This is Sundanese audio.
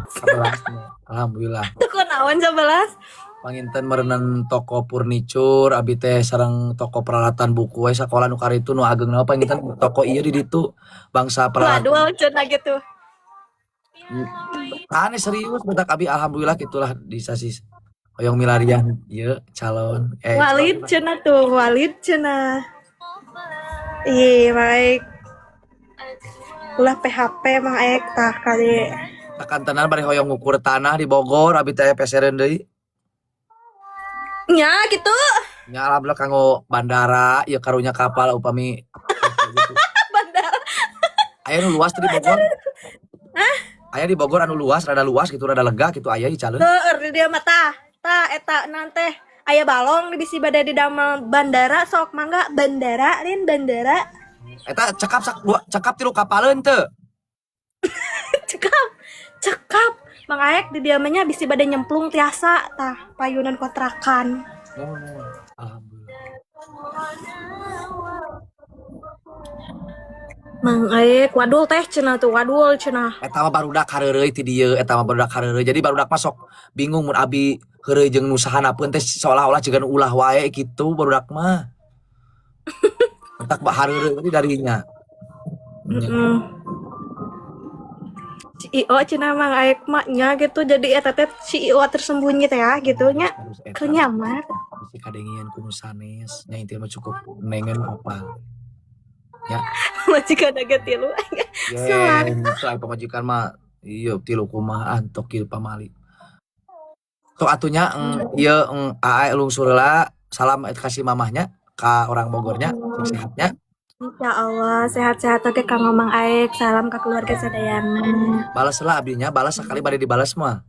11 nya. Alhamdulillah. Toko naon 11? Panginten meureunan toko furniture, abi teh sareng toko peralatan buku we sakola nu karitu nu ageungna mah panginten toko ieu di ditu bangsa peralatan. Waduh, cenah gitu. Aneh, serius, betak abi alhamdulillah gitulah di sasi hoyong milarian ieu calon eh Walid calon. Cenah tuh, Walid cenah. Ih, baik. Ulah PHP Mang Aek tah kali. Tekan tenan bari hoyong ngukur tanah di Bogor, abi teh pesereun deui. Nya gitu. Nya, alhamdulillah kanggo bandara ieu, karunya kapal upami gitu. Bandara. Aya nu luas teh di Bogor? Aya di Bogor anu luas, rada luas gitu, rada lega gitu, aya di calon? Heueur, di dieu mah tah. Tah eta nante aya balong di bisi bade di damel bandara, sok mangga bandara lain bandara. Eta cekap sak dua, cekap tilu kapaleun teu? Cekap. Cekap. Mang Aek, di dieu mah nya bisi bade nyemplung tiasa tah payunan kontrakan. Nuhun, nuhun. Alhamdulillah. Mang Aek, wadul teh cenah tuh, wadul cenah. Eta mah barudak hareureuy ti dieu, eta mah barudak hareureuy. Jadi barudak mah sok bingung mun abi heureuy jeung nu sahanapeun teh, seolah-olah jiga nu ulah wae gitu barudak mah. Entak bak hareureuy tadi darinya. Nya. CEO cenah Mang Aek mah nya gitu, jadi eta teh CEO tersembunyi teh ya gitu nya. Harus eta. Keur nyamar. Bisi kadengian ku nu sanes, nya intina mah cukup nengen apa. Ya. Majikan ge tilu. Ye, aya pamajikan mah ieu tilu kumaha antok kieu pamali. Sok atuh nya ieu ae lungsur heula, salam kasih mamahnya ka orang Bogornya, sing sehatnya. Insya Allah sehat-sehat oke Kang Mang Aek, salam ke keluarga sadayana. Balas lah abdinya, balas sekali bade dibalas mah.